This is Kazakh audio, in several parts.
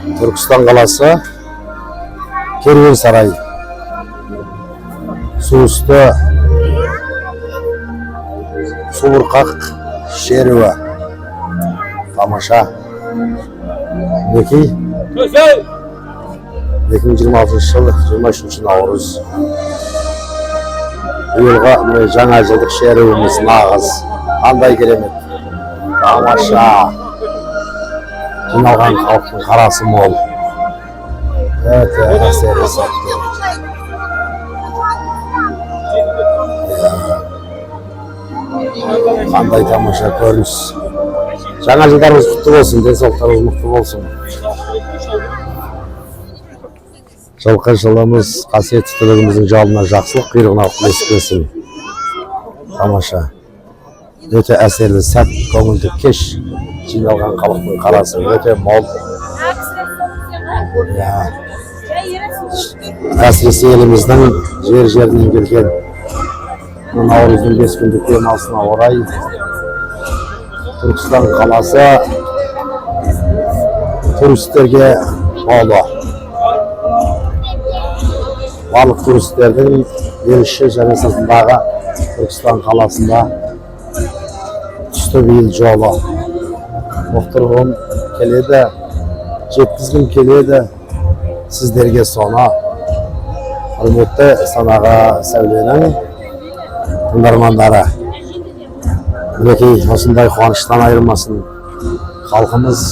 Түркістан қаласы, Керуен сарай, су үсті субұрқақ шеруі. Тамаша, мінекей, 2026 жыл, 23 наурыз. Биылғы міне жаңа жылдық шеруіміз нағыз қандай керемет, тамаша. Жиналған халықтың қарасы мол, өте әсерлі сәттер. Иә. Қандай тамаша көрініс! Жаңа жылдарыңыз құтты болсын, денсаулықтарыңыз мықты болсын! Жылқы жылымыз қасиетті түлігіміздің жалына жақсылық, құйрығына несіп. Тамаша, өте әсерлі сәт, көңілді кеш. Жиналған халықтың қарасы өте мол. Иә, әсіресе еліміздің жер жерінен келген наурыздың 5 күндік демалысына орай Түркістан қаласы туристерге толы. Барлық туристердің ел іші және сыртындағы Түркістан қаласында түсті биыл жолы. Ұқтырғым келеді, жеткізгім келеді сіздерге соны, құрметті Санаға Сәуленің тыңдармандары. Мінекей, осындай қуаныштан айырмасын халқымыз,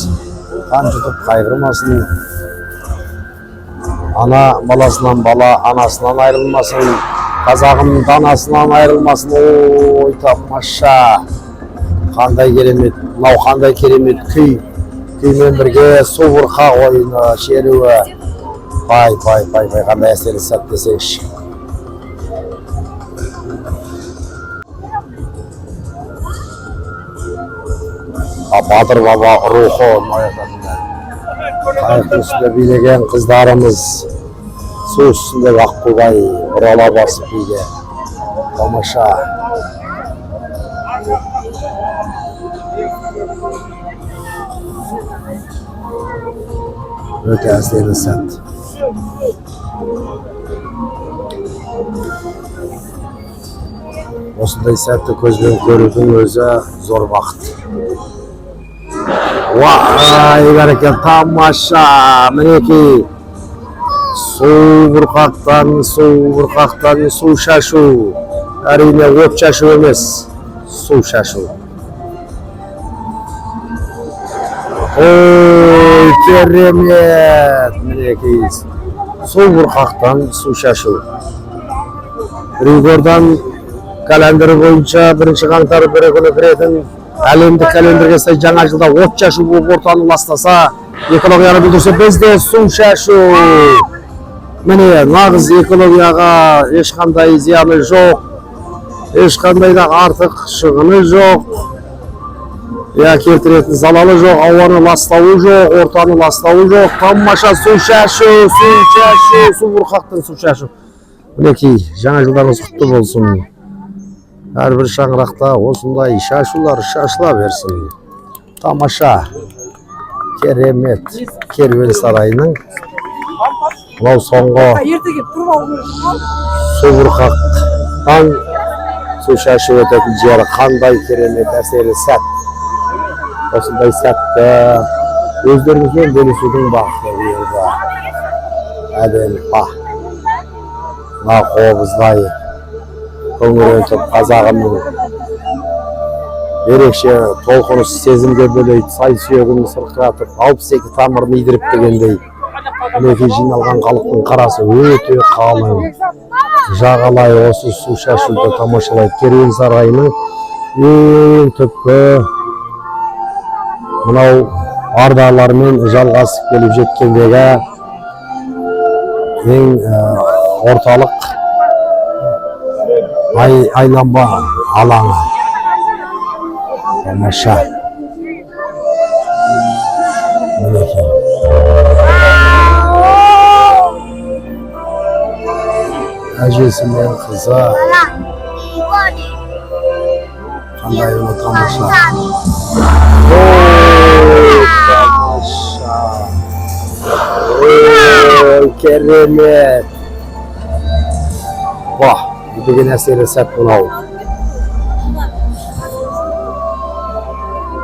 қан жұтып қайғырмасын, ана баласынан, бала анасынан айырылмасын, қазағым данасынан айырылмасын. Ой, тамаша, қандай керемет мынау, қандай керемет күй! Күймен бірге су бұрқақ ойыны, шеруі. Пай, пай, пай, пай, қандай әсерлі сәт десеңші! Батыр баба рухы оятатындай. Қайықтың үстінде билеген қыздарымыз су үстіндегі аққудай бұрала басып биге. Тамаша, өте әсерлі сәт. Осындай сәтті көзбен көрудің өзі зор бақыт. Уай, бәрекелді, тамаша! Мінекей, су бұрқақтан, су бұрқақтан су шашу. Әрине, от шашу емес, су шашу. Ой, керемет! Мінекей, су бұрқақтан су шашу. Григордан календарі бойынша 1 қаңтар бірі күні кіретін әлемдік календарьге сай жаңа жылда от шашу болып ортаны ластаса, экологияны бүлдірсе, бізде су шашу. Міне, нағыз экологияға ешқандай зияны жоқ, ешқандай да артық шығыны жоқ, иә, келтіретін залалы жоқ, ауаны ластауы жоқ, ортаны ластауы жоқ. Тамаша су шашу, су шашу, су бұрқақтан су шашу. Мінекей, жаңа жылдарыңыз құтты болсын! Әрбір шаңырақта осындай шашулар шашыла берсін. Тамаша, керемет! Керуен сарайының мынау соңғы Ерте келіп тұрып алу керек. Су бұрқақтан су шашып өтетін жері. Қандай керемет, әсерлі сәт! Осындай сәтті өздеріңізбен бөлісудің бақыты бұйырды. Әдемі па мына қобыздай күңірентіп, қазағымның ерекше толқыныс сезімге бөлейді, сай сүйегін сырқыратып, 62 тамырын идіріп дегендей. Мінекей, жиналған халықтың қарасы өте қалың, жағалай осы су шашуды тамашалайды. Керуен сарайының ең түпкі мынау ардалармен жалғасып келіп жеткендегі ең орталық айланба алаңы. Тамаша, мінекей, әжесі мен қызы қандай ұлы, тамаша! Ой, тамаша! Керемет! Уа, не деген әсерлі сәт мынау!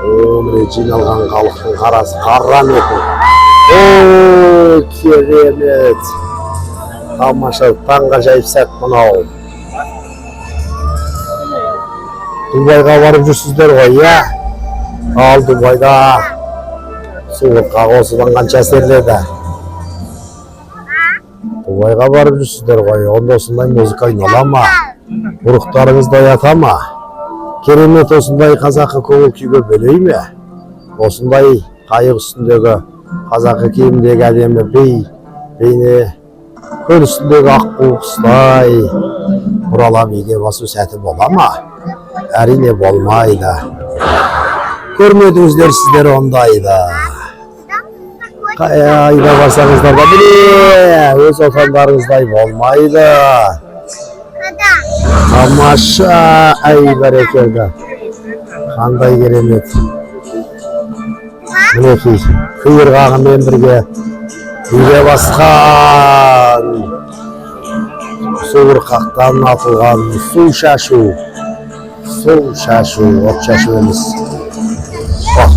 О, міне, жиналған халықтың қарасы қара нөпір. О, керемет, тамаша, таңғажайып сәт мынау! Дубайға барып жүрсіздер ғой, иә? Ал Дубайда су осыдан қанша әсерлі? Дубайға барып жүрсіздер ғой, онда осындай музыка ойнала ма, рухтарыңызды оята ма? Керемет, осындай қазақы көңіл күйге бөлей ме? Осындай қайық үстіндегі қазақы киімдегі әдемі би бейне көл үстіндегі аққу құстай бұрала биге басу сәті бола ма? Әрине, болмайды. Көрмедіңіздер сіздер ондайды. Қайда барсаңыздар да, міне, өз отандарыңыздай болмайды. Тамаша! Әй, бәрекелді, қандай керемет! Мінекей, қиырғағымен бірге биге басқан, суырқақтан атылған су шашу, су шашу, от шашу емес. Бақ.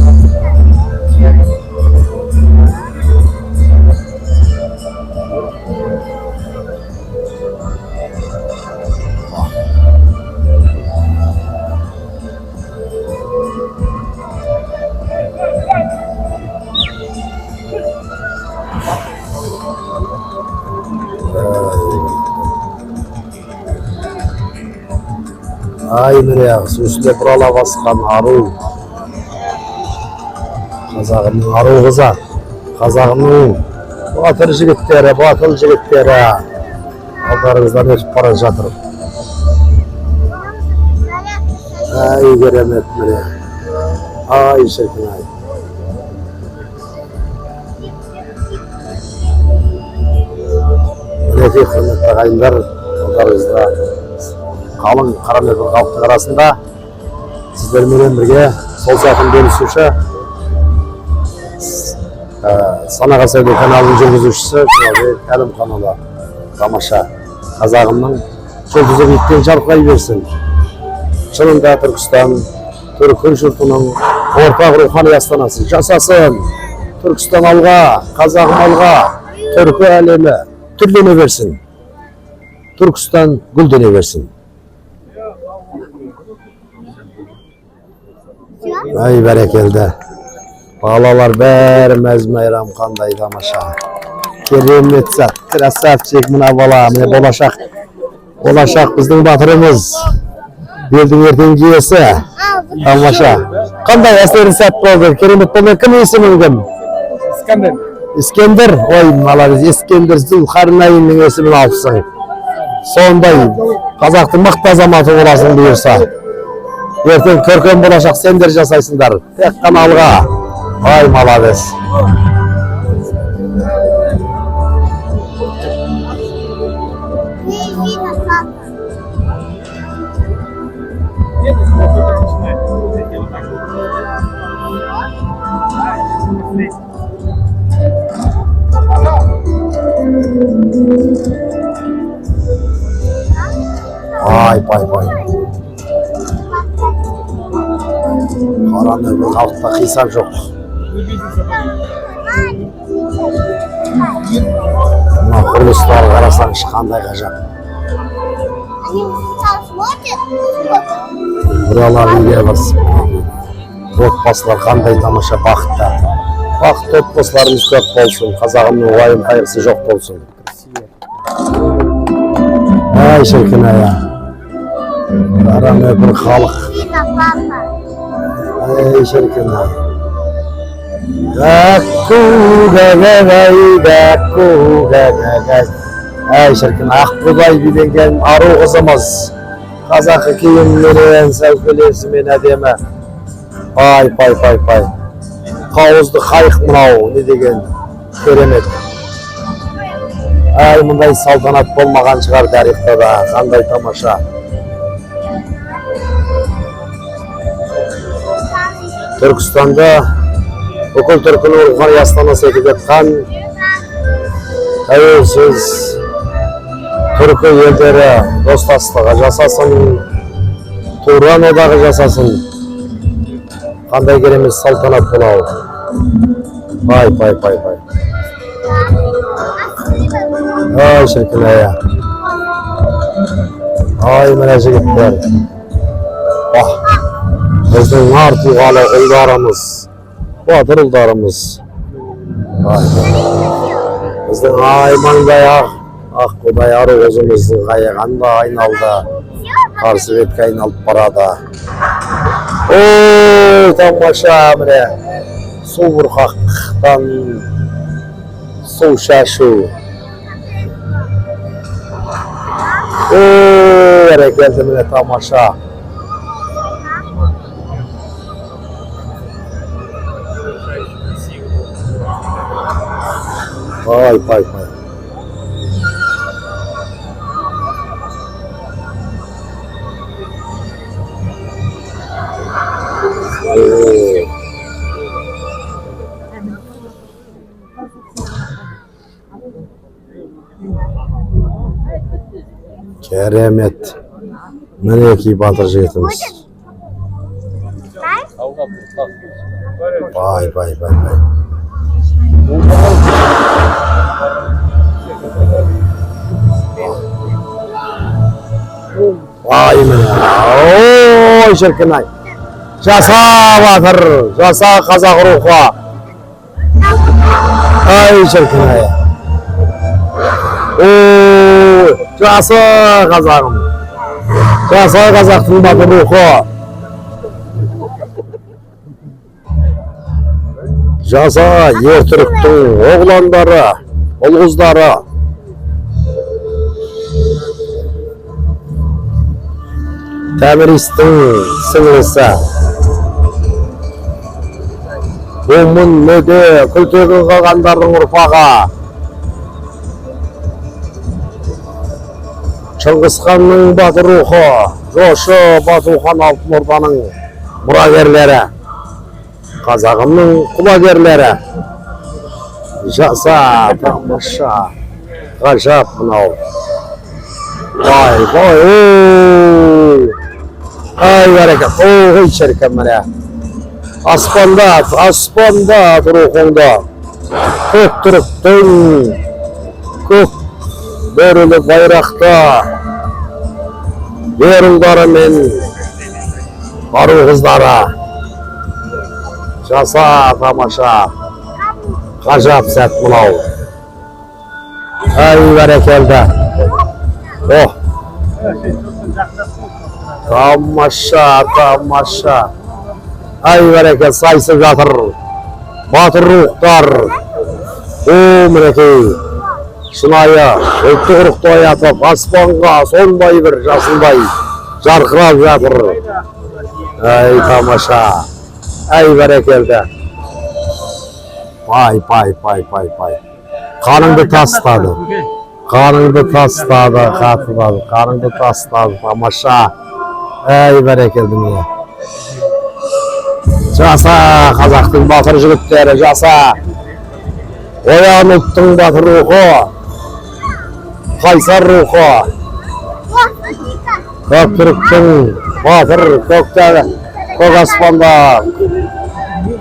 Ай, міне, су үстінде бұрала басқан ару, қазағымның ару қызы, қазағымның батыр жігіттері, батыл жігіттері алдарыңыздан өтіп бара жатыр. Ай, керемет, міне! Ай, шіркін ай! Мінекей, құрметті ағайындар, алдарыңызда қалың қара нөпір халықтың арасында сіздерменен бірге сол сәтін бөлісуші Санаға сәуле каналының жүргізушісі Жұмабек Әлімханұлы. Тамаша! Қазағымның жұлдызы биіктен жарқырай берсін! Шынында, Түркістан түркі жұртының ортақ рухани астанасы. Жасасын! Түркістан алға, қазағым алға! Түркі әлемі түрлене берсін, Түркістан гүлдене берсін! Ай, бәрекелді! Балалар бәрі мәз мейрам қандай тамаша, керемет сәт! Красавчик мына бала! Міне, болашақ, болашақ біздің батырымыз, елдің ертеңгі иесі. Тамаша, қандай әсерлі сәт болды! Керемет болды. Кім, есімің кім? Искандер. Искендер! Ой, молодец, Искендер Зұлқарнайынның есімін алыпсың. Сондай қазақтың мықты азаматы боласың, бұйырса. Ертең көркем болашақ сендер жасайсыңдар. Тек қана алға! Ай, молодец! Не видно, папа. Нет, вот только начинает. Смотрите, вот так вот. Смотрите. Ай, пай, пай! Қара нөпір халықта қисап жоқ. Мына құрылыстар, қарасаңшы, қандай ғажап! Они сначала смотрят, Бұрала биге басып, отбасылар қандай тамаша, бақытты, бақытты отбасыларымыз көп болсын, қазағымның уайым қайғысы жоқ болсын! Ай, шіркін ай қара нөпір халық! Видно, папа. Ай, шіркін ай! Гәкку гәгәгәй, гәкку гәгәгәй! Ай, шіркін! Аққудай биленген ару қызымыз қазақы киімменен, сәукелесімен әдемі. Пай, пай, пай, пай! Қауызды қайық мынау не деген керемет! Ай, мұндай салтанат болмаған шығар тарихта да. Қандай тамаша! Түркістанды бүкіл түркінің рухани астанасы етіп жатқан Тәуелсіз түркі елдері достастығы жасасын, Туран одағы жасасын. Қандай керемет салтанат мынау. Пай, пай, пай, пай. Ай, шіркін ай. Ай, мына жігіттер. Ах, біздің нар тұлғалы ұлдарымыз, батыр ұлдарымыз. Ай, біздің ай маңдай ақ құдай ару қызымыздың қайығанда айналды, қарсы бетке айналып барады. Ой, тамаша, міне су бұрқақтан су шашу. Ой, бәрекелді, міне тамаша. Пай, пай, пай. Ой. Керемет. Мінекей батыр жігітіміз. Пай, пай, пай, пай. Ай, міне. Ой, шіркін ай. Жаса, батыр, жаса, қазақ рухы. Ай, шіркін ай. Ой, жаса, қазағым. Жаса, қазақтың батыр рухы. Жаса, ер түріктің оғландары, ұл қыздары. Томиристің сіңлісі. Момын Мөде Күлтегін қағандардың ұрпағы. Шыңғыс ханның батыр рухы, Жошы, Бату хан, Алтын Орданың мұрагерлері. Қазағымның құлагерлері. Жаса, тамаша, ғажап мынау. Вай, вай, ой. Ай, бәрекет, ой, шіркін, міне. Аспанда, аспанда рухыңда. Көк түріктің көк бөрілі байрақты ер ұлдары мен ару қыздары. Жаса, тамаша, ғажап сәт мынау. Ай, бәрекелді. О, тамаша, тамаша. Ай, бәрекел, сайысып жатыр батыр рухтар. О, мінекей, шынайы ұлттық рухты оятып, аспанға сондай бір жасындай жарқырап жатыр. Ай, тамаша, ай, бәрекелді. Пай, пай, пай, пай, пай. Қаныңды тастады, қаныңды тастады, қатылады, қаныңды тастады. Тамаша, ай, бәрекелді, міне. Жаса, қазақтың батыр жігіттері, жаса. Оян, ұлттың батыр рухы, қайсар рухы. Вот, смотри-ка. Көк түріктің батыр көктегі көк аспанда,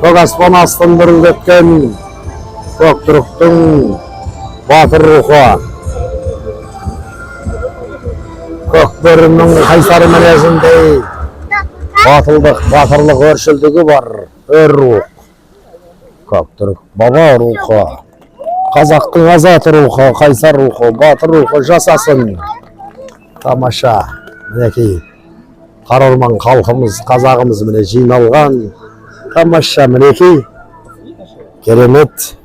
көк аспан астын дүрілдеткен көк түріктің батыр рухы, көк бөрінің қайсар мінезіндей батылдық, батырлық, өршілдігі бар өр рух, көк түрік баба рухы, қазақтың азат рухы, қайсар рухы, батыр рухы жасасын. Тамаша, мінекей, қара орман халқымыз, қазағымыз, міне, жиналған. Тамаша, мінекей, керемет.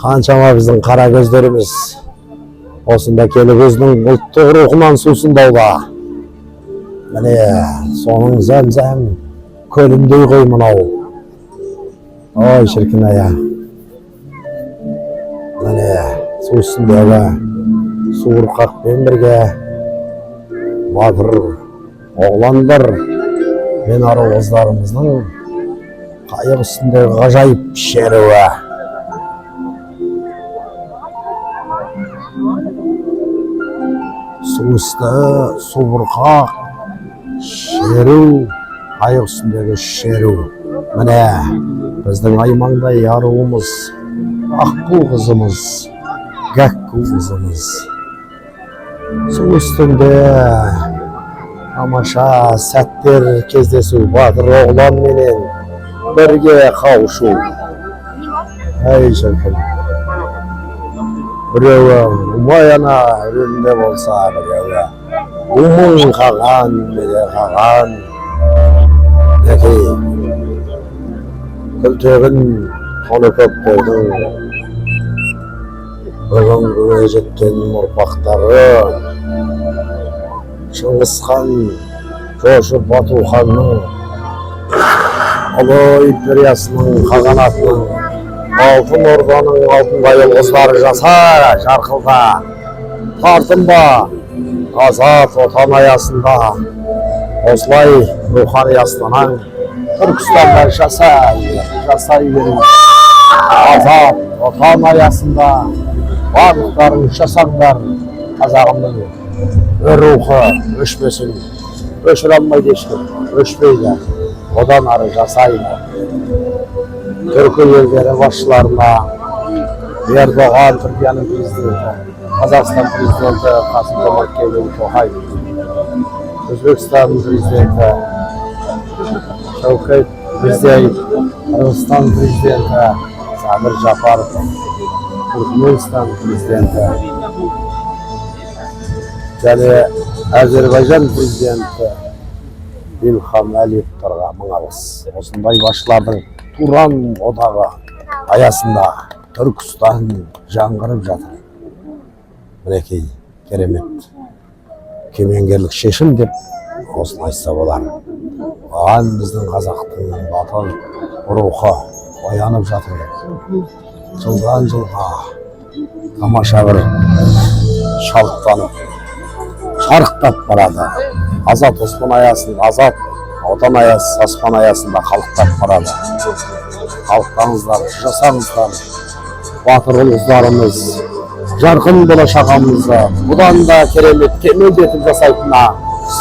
Қаншама біздің қара көздеріміз осында келіп өзінің ұлттық рухынан сусындауда. Міне, соның зәм зәм көліндей ғой мынау. Ой, шіркін ай, міне, су үстіндегі су бұрқақпен бірге батыр оғландар мен ару қыздарымыздың қайық үстіндегі ғажайып шеруі. Су үсті, су бұрқақ, шеру, қайық үстіндегі шеру. Міне, біздің аймаңдай аруымыз, аққу қызымыз, гәкку қызымыз. Су үстінде тамаша сәттер кездесу, батыр оғланменен бірге қауышу. Әй, шіркін. Біреуі Ұмай ана рөлінде болса, біреуі Умың қаған, Мере қаған. Мінекей, Күлтегін Тоныкөктердің бүгінгіге жеткен ұрпақтары, Шыңғыс хан, Жошы, Бату ханның ұлы империясының, қағанатының, Алтын Орданың алтындай ұл қыздары, жаса, жарқылда, тартынба, азат отан аясында осылай рухани астанаң Түркістанда жаса, жасай беріңіз. Азат отан аясында барлықтарың жасаңдар, қазағымның өр рухы өшпесін, өшіре алмайды ешкім, өшпейді, одан ары жасайды. Түркі елдері басшыларына, Ердоған, Түркияның президенті, Қазақстан президенті Қасым Жомарт Кемелұлы Тоқаев, Өзбекстан президенті Шавкат Мирзиёев, Қырғызстан президенті Садыр Жапаров, Түркменстан президенті және Әзербайжан президенті Илхам Әлиевтарға мың алғыс. Осындай басшылардың Туран одағы аясында Түркістан жаңғырып жатыр. Мінекей, керемет кемеңгерлік шешім деп осыны айтса болар. Оған біздің қазақтың батыл рухы оянып жатыр. Жылдан жылға тамаша бір шалықтанып, шарықтап барады. Азат аспан аясында, азат отан аясы, аспан аясында қалықтап барады. Қалықтаңыздар, жасаңыздар, батыр ұл қыздарымыз жарқын болашағымызды бұдан да керемет кемелдетіп жасайтынына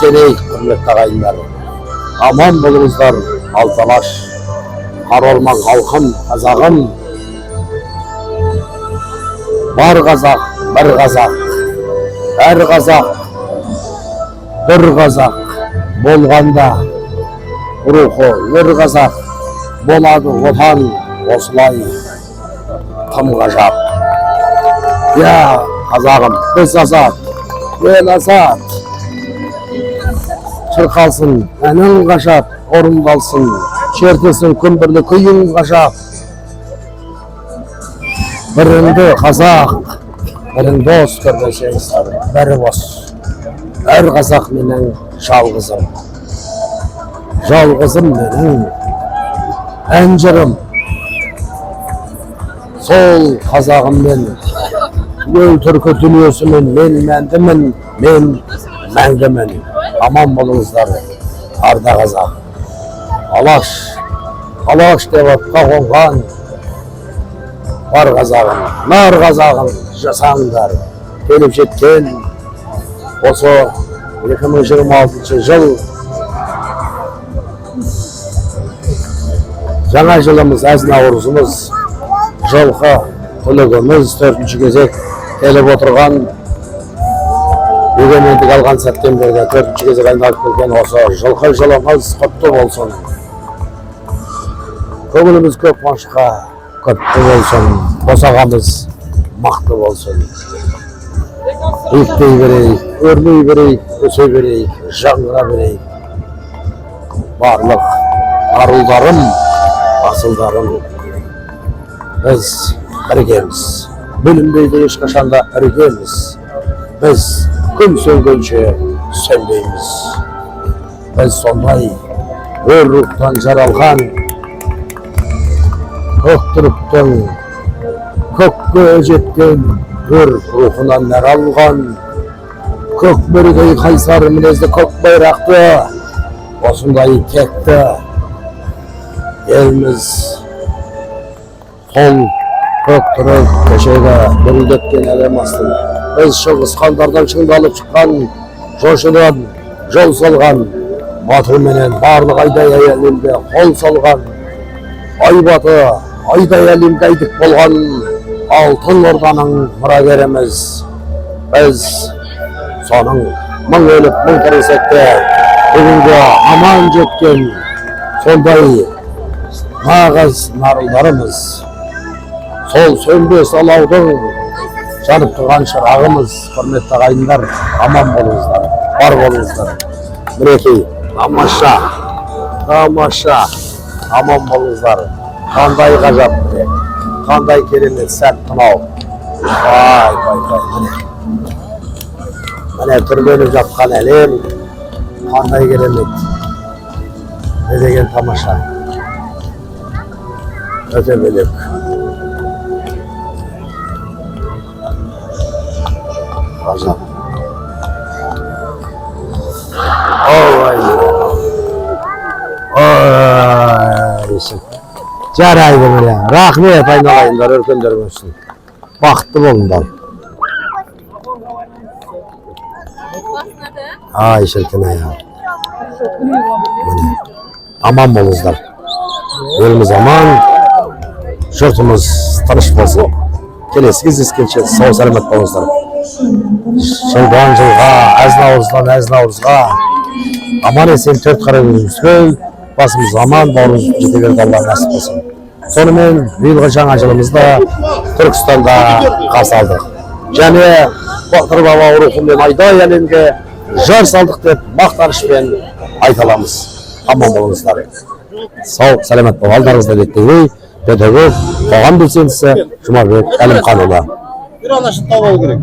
сенейік. Құрметті ағайындар, аман болыңыздар. Алты Алаш, қара орман халқым, қазағым, бар қазақ, бір қазақ, әр қазақ бір қазақ болғанда, рухы өр қазақ болады, отан осылай тым ғажап. Иә, қазағым, біз азат, ел азат. Шырқалсын әнің ғажап, орындалсын, шертілсін күмбірлі күйің ғажап. Біріңді қазақ, бірің дос көрмесең, бірі бос. Әр қазақ менің жалғызым, жалғызым менің ән жырым сол қазағыммен, өл түркі дүниесімен мен мәндімін, мен мәңгімін. Аман болыңыздар, арда қазақ. Алаш, Алаш деп атқа қонған бар қазағым, нар қазағым, жасаңдар. Келіп жеткен осы 2026 жыл, жаңа жылымыз, әз наурызымыз, жылқы түлігіміз, төртінші кезек келіп отырған, егемендік алған сәттен бері төртінші кезек айналып келген осы жылқы жылымыз құтты болсын. Көңіліміз көк қуанышқа көпті болсын, босағамыз мықты болсын. Биіктей берейік, өрлей берейік, өсе берейік, жаңғыра берейік. Барлық аруларым, асылдарым, біз біргеміз, бүлінбейді ешқашан да іргеміз. Біз күн сөнгенше сөнбейміз. Біз сондай өр рухтан жаралған көк түріктің көкке жеткен өр рухынан нәр алған, көк бөрідей қайсар мінезді, көк байрақты, осындай текті еліміз. Сол көк түрік кешегі дүрілдеткен әлем астын Біз Шыңғыс хандардан шыңдалып шыққан, Жошыдан жол салған, Батуменен барлық айдай әлемге қол салған, Айбаты айдай әлемге әйдік болған Алтын Орданың мұрагеріміз. Біз соның мың өліп, мың тірілсек те бүгінгі аман жеткен сондай нағыз нарылдарымыз. Сол сөнбес алаудың жанып тұрған шырағымыз. Құрметті ағайындар, аман болыңыздар, бар болыңыздар. Мінекей, тамаша, тамаша, аман болыңыздар. Қандай ғажап, міне, қандай керемет сәт мынау. Вай, вай, вай, міне, міне, түрленіп жатқан әлем қандай керемет, не деген тамаша, өте бөлек. Ғажап. Ой, ой, жарайды, міне, рахмет, айналайындар, өркендер өссін, бақытты болыңдар. Ай, шіркін ай, міне, аман болыңыздар, еліміз аман, жұртымыз тыныш болсын. Келесі кездескенше сау саламат болыңыздар. Жылдан жылға, әз наурыздан әз наурызға аман есен төрт қара көзіміз түгел, басымыз аман, бауырымыз жете берді, Алла нәсіп болсын. Сонымен, биылғы жаңа жылымызды Түркістанда қарсы алдық және Батыр баба рухымен айдай әлемге жар салдық деп мақтанышпен айта аламыз. Аман болыңыздар, сау саламат бол. Алдарыңызда реттегідей педагог, қоғам белсендісі Жұмабек Әлімханұлы. Бір анашын тауып алу керек.